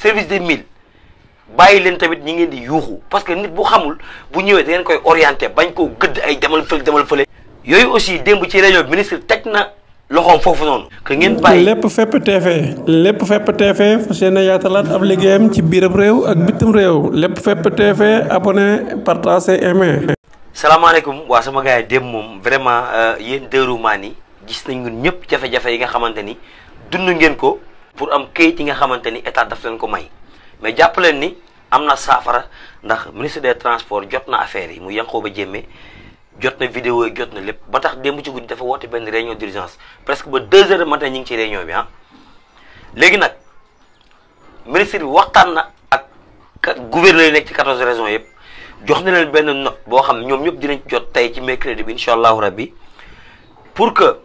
service des mines bàyyi leen tamit ñi ngeen di yuuxu parce que nit bu xamul bu ñëwee da ngeen koy orienté bañ koo gëdd ay demal fële. yooyu aussi démb ci réunion ministre teg na loxoom foofu noonu. que ngeen bàyyi lépp fépp TV fas yéene yaatalaat ab liggéeyam ci biiram réew ak bitim réew lépp fépp TV abonné partagé aimé. salaamaaleykum waa sama gars yi démb moom vraiment yéen dëru maan yi gis nañ ñun ñëpp jafe-jafe yi nga xamante ni dund ngeen ko pour am kayit yi nga xamante ni état daf leen ko may mais jàpp leen ni am na saafara ndax ministre des transports jot na affaire yi mu Yankhoba Diémé jot na vidéo yi jot na lépp ba tax démb ci guddi dafa woote benn réunion d'urgence presque ba 2 heures du matin ñu ngi ci réunion bi léegi nag ministre bi waxtaan na ak gouverneur yi nekk ci 14 régions yëpp jox na leen benn note boo xam ne ñoom ñëpp dinañ jot tey ci mercredi bi incha allahu rabbi pour que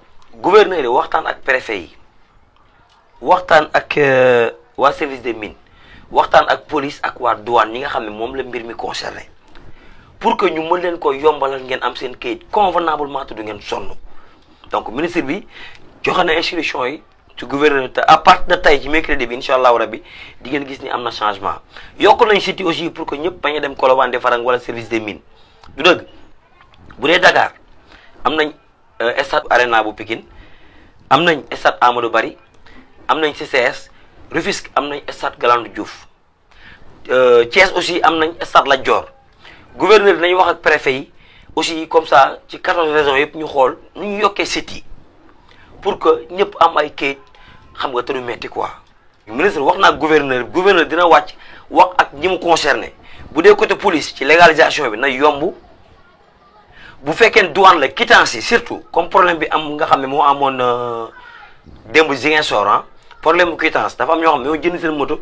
gouverneur yi waxtaan ak préfet yi waxtaan ak waa service des mines waxtaan ak police ak waa douane ñi nga xam ne moom la mbir mi concerné pour que ñu mën leen ko yombalal ngeen am seen kayit convenablement te du ngeen sonn donc ministre bi joxe na instruction yi ci gouverneur te à partir de tey ci mercredi bi incha allahu rabbi di ngeen gis ni am na changement yokk nañ site aussi pour que ñëpp bañ a dem Colobane Farang wala service des mines du dëgg bu dee Dakar am nañ stade Arena bu Pikine am nañ stade Amadou Barry am nañ CCS Rufisque am nañ stade Galandou Diouf Thiès aussi am nañ stade Lat Dior gouverneur bi nañu wax ak préfet yi aussi comme ça ci 14 régions yëpp ñu xool nu ñu yokkee sites yi pour que ñëpp am ay kayit xam nga te du metti quoi. ministre wax naa gouverneur dina wàcc wax ak ñi mu concerné bu dee côté police ci légalisation bi na yomb bu fekkee douane la quittance yi surtout comme problème bi am nga xam ne moo amoon démb Ziguinchor problème bu quittance dafa am ñoo xam ne ñoo jënd seen moto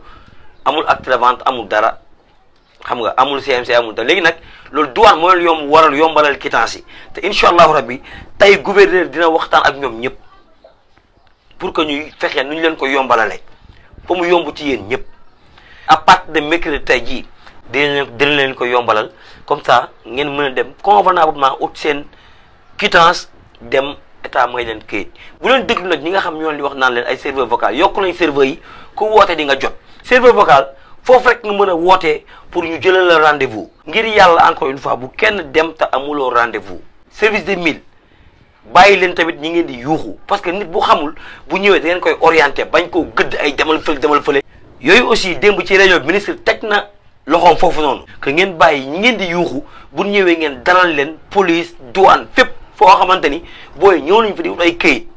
amul acte de vente amul dara xam nga amul CMC amul dara léegi nag loolu douane moo leen waral yombalal quittance yi te incha allahu rabbi tey gouverneur dina waxtaan ak ñoom ñëpp pour que ñuy fexe nu ñu leen ko yombalale ba mu yomb ci yéen ñëpp à partir de mercredi tey jii dina leen ko yombalal comme ça ngeen mën a dem convenablement ut seen quittance dem état mooy leen këyit bu leen déglu nag ñi nga xam ñoon li wax naan leen ay serveur vocal yokk nañ serveur yi ku woote di nga jot serveur vocal foofu rek nga mën a wootee pour ñu jëlal la rendez-vous ngir yàlla encore une fois bu kenn dem te amuloo rendez-vous service des mines bàyyi leen tamit ñi ngeen di yuuxu parce que nit bu xamul bu ñëwee da ngeen koy orienté bañ koo gëdd ay demal fële yooyu aussi démb ci réunion bi ministre teg na loxoom foofu noonu que ngeen bàyyi ñi ngeen di yuuxu bu ñëwee ngeen dalal leen police douane fépp foo xamante ni booy ñëw nañ fa di wut ay këyit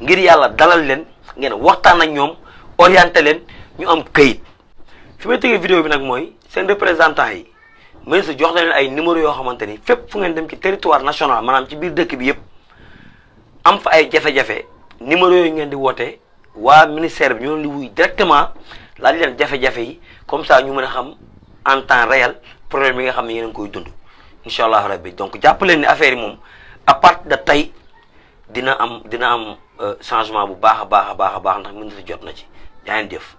ngir yàlla dalal leen ngeen waxtaan ak ñoom orienté leen ñu am këyit fi may tegee vidéo bi nag mooy seen représentant yi ministre jox na leen ay numéro yoo xamante ni fépp fu ngeen dem ci territoire national maanaam ci biir dëkk bi yëpp am fa ay jafe-jafe numéro yooyu ngeen di woote waa ministère bi ñoo li wuy directement laaj leen jafe-jafe yi comme ça ñu mën a xam en temps réel problème yi nga xam ne yéen a ngi koy dund incha allah rabbi donc jàpp leen ni affaire yi moom à partir de tey dina am changement bu baax a baax ndax ministre jot na ci yaa ngeen jëf